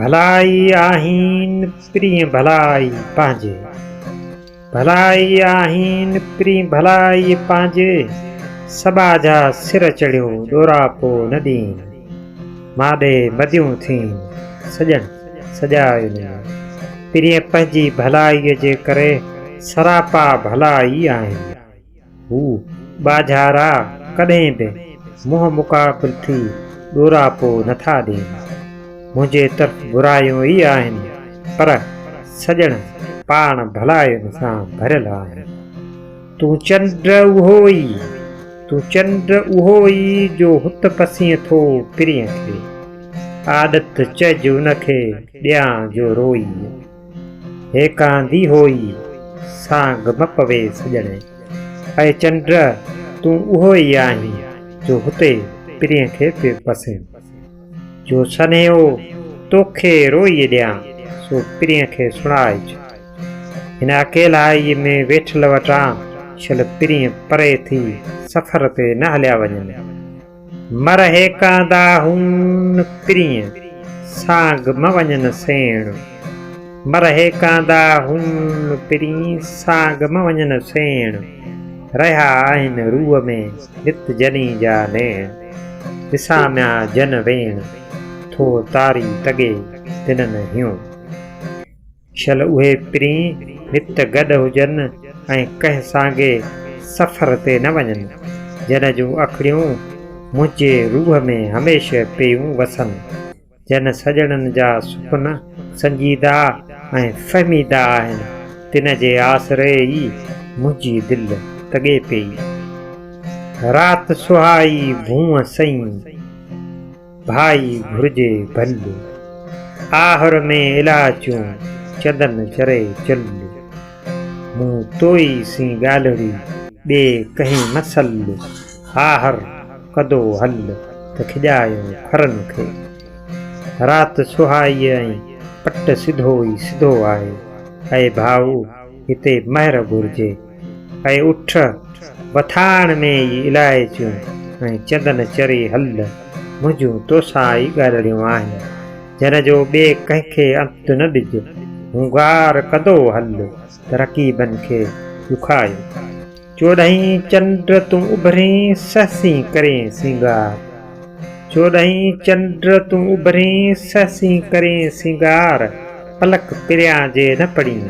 ڀلائي آهين پرين ڀلائي پنهنجي. ڀلائي آهين پرين ڀلائي پنهنجي، سٻاجها سر چڙهيو ڏوراپو نه ڏين. ماڏي مديون ٿين سڄڻ سڄاين ۾. پرين پنهنجي ڀلائيء جي ڪري سراپا ڀلائي آهن. هو ٻاجهارا ڪڏهن به منهن مقابل ٿي ڏوراپو نٿا ڏين. منهنجي طرف برايون ئي آهن، پر سڄڻ پاڻ ڀلاين سان ڀريل آهن. تون چنڊ اهو ئي، تون چنڊ اهو ئي جو هت پسين ٿو پرينء کي. عادت چئج ان کي ڏيان جو روئي. هيڪاندي هوئي، سانگ م پوي سڄڻ. اي چنڊ! تون اهو ئي آهين، جو هتي پرينء کي پيو پسين. جو سنيهو توکي روئي ڏيان، سو پرينء کي سڻائج. هن اڪيلائيء ۾ ويٺل وٽان شل پرينء پري ٿي سفر تي نه هليا وڃن. مر هيڪاندا هون پرينء، سانگ م وڃن سيڻ. مر هيڪاندا هون پرين، سانگ م وڃن سيڻ. رهيا آهن روح ۾ نت جني جا نيڻ. وساميا جن ويڻ، ٿو تاري تڳي تنن هيون. شل اهي پرين نت گڏ هجن ۽ ڪنهن سانگي سفر تي نه وڃن، جن جون اکڙيون منهنجي روح ۾ هميشه پيون وسن، جن سڄڻن جا سخن سنجيده ۽ فهميده آهن، تن جي آسري ئي منهنجي دل تڳي پيئي. رات سهائي ڀونء سئين. ڀائي گهرجي ڀل. آهر ۾ الاچيون چندن چري چل. مون توئي سين ڳالهڙي ٻي ڪنهين نه سل. آهر ڪدو هل ته کڄايون کرن کي. رات سهائي ۽ پٽ سڌو ئي سڌو آهي. اي ڀائو هتي مهر گهرجي. اي اٺ! وٿاڻ ۾ ئي الائچيون ۽ چندن چري هل، منهنجون توسان ئي ڳالهڙيون آهن، جن جو ٻئي ڪنهن کي انت نه ڏج، هونگار ڪندو هل ته رقيبن کي ڏکايون. چوڏهين چنڊ تون اڀرين، سهسين ڪرين سينگار. چوڏهين چنڊ تون اڀرين، سهسين ڪرين سينگار، پلڪ پريان جي نه پڙين.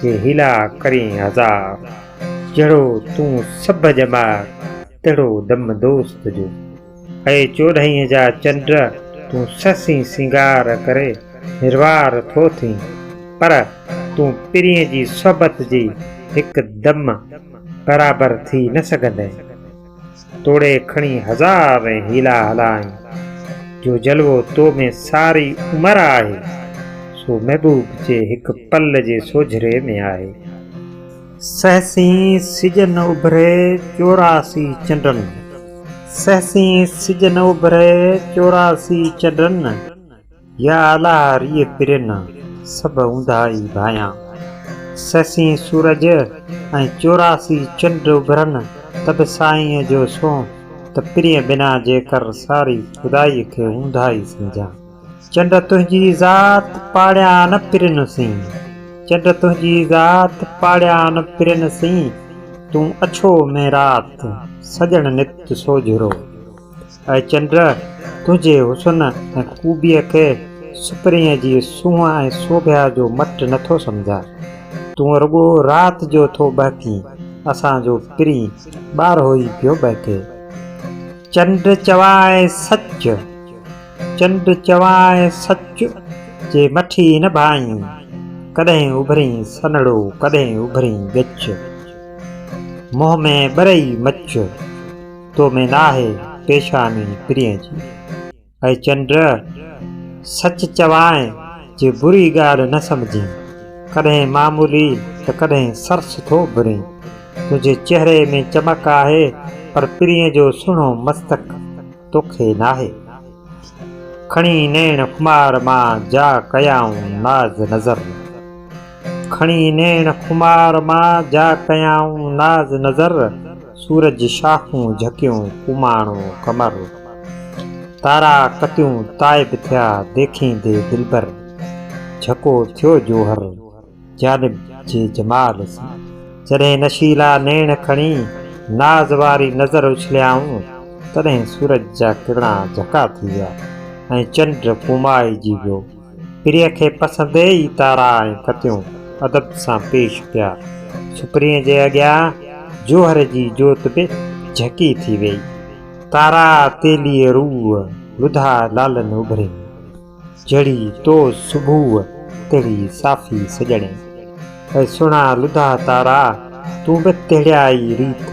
جي حيلا ڪرين هزار، جهڙو تون سڀ ڄمار، تهڙو دم دوست جو. اي چوڏهينء جا چنڊ، تون سهسين سينگار ڪري نروار ٿو ٿين، پر تون پرينء جي صحبت جي هڪ دم برابر ٿي نه سگهندين. توڙي کڻي هزارين حيلا هلائين، جو جلوو تو ۾ ساري عمر آهي، سو محبوب جي هڪ پل جي سوجهري ۾ آهي. سهسين سج نه اڀري 84 چنڊن، سهسين سج نه اڀري 84 چنڊن. يا الله ريء پرين، سڀ اونداهي ڀانيان. سهسين سورج ۽ 84 چنڊ اڀرن، ته به سائينء جو سونهن ته پرينء بنا جيڪر ساري خدائيء کي اونداهي سمجهان. چنڊ تنهنجي ذات پاڙيان نه پرين سين، چنڊ تنهنجي ذات پاڙيان نه پرين سين، تون اڇو ۾ رات، سڄڻ نت سوجهرو. اي چنڊ! تنهنجي حسن ۽ خوبيء کي سپرينء جي سونهن ۽ سوڀيا جو مٽ نٿو سمجهان. تون رڳو رات جو ٿو ٻهڪين، اسان جو پرين ٻارهو ئي پيو ٻهڪي. چنڊ چوانء سچ، چنڊ چوانء سچ، جي مٺي نه ڀانئين، ڪڏهن اڀرين سنهڙو، ڪڏهن اڀرين ڳچ. منهن ۾ ٻرئي مچ. تو ۾ ناهي پيشاني پرينء جي. اي چنڊ! سچ چوانء جي بري ڳالهه نه سمجهين. ڪڏهن معمولي ته ڪڏهن سرس ٿو اڀرين. تنهنجي چهري ۾ چمڪ آهي پر پرينء جو سهڻو مستڪ توکي ناهي. کڻي نيڻ خمار مان جا ڪيائون ناز نظر. کڻي نيڻ خمار مان جا ڪيائون ناز نظر، سورج شاخون جهڪيون ڪماڻو ڪمر. تارا ڪتيون تائب ٿيا ديکيندي دلبر، جهڪو ٿيو جوهر جانب جي جمال سين. جڏهن نشيلا نيڻ کڻي ناز واري نظر اڇليائون، تڏهن سورج جا ڪرڻا جهڪا ٿي ويا ۽ چنڊ ڪومائجي ويو. پرينء کي پسندي ئي تارا ۽ ڪتيون ادب سان پيش پيا. سپرينء جي اڳيان جوهر جي جوت به جهڪي ٿي ويئي. تارا تيليء روح، لڌا لالن اڀرين. جهڙي تو صبح، تهڙي صافي سڄڻين. اي سهڻا لڌا تارا، تون به تهڙيا ئي ريت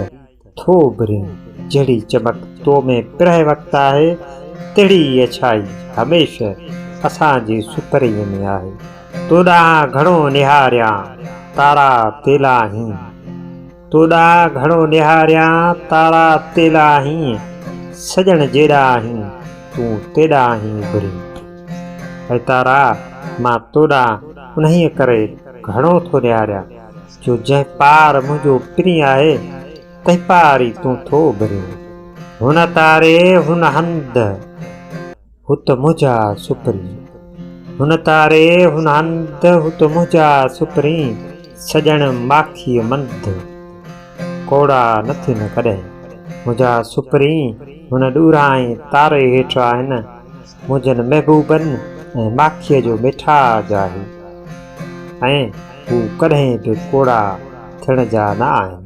ٿو اڀرين. جهڙي چمڪ تو ۾ پرهه وقت آهي، تهڙي ئي اڇائي هميشه اسان جي سپرينء ۾ آهي. تو ڏانهن گهڻو نهاريان، تارا تيلاهين. تو ڏانهن گهڻو نهاريان، تارا تيلاهين، سڄڻ جيڏا آهين، تون تيڏا آهين اڀرين. اي تارا! مان تو ڏانهن انهيء ڪري گهڻو ٿو نهاريان، جو جنهن پار منهنجو پرين آهي، تنهن پار ئي تون ٿو اڀرين. هن تاري هن هنڌ. هت منهنجا سپرين. هن تاري هن هنڌ، هت منهنجا سپرين، سڄڻ ماکيء منڌ، ڪوڙا نه ٿين ڪڏهن. منهنجا سپرين هن ڏورانهين تاري هيٺ آهن، منهنجن محبوبن ۽ ماکيء جو ميٺاج آهي، ۽ هو ڪڏهن به ڪوڙا ٿيڻ جا نه آهن.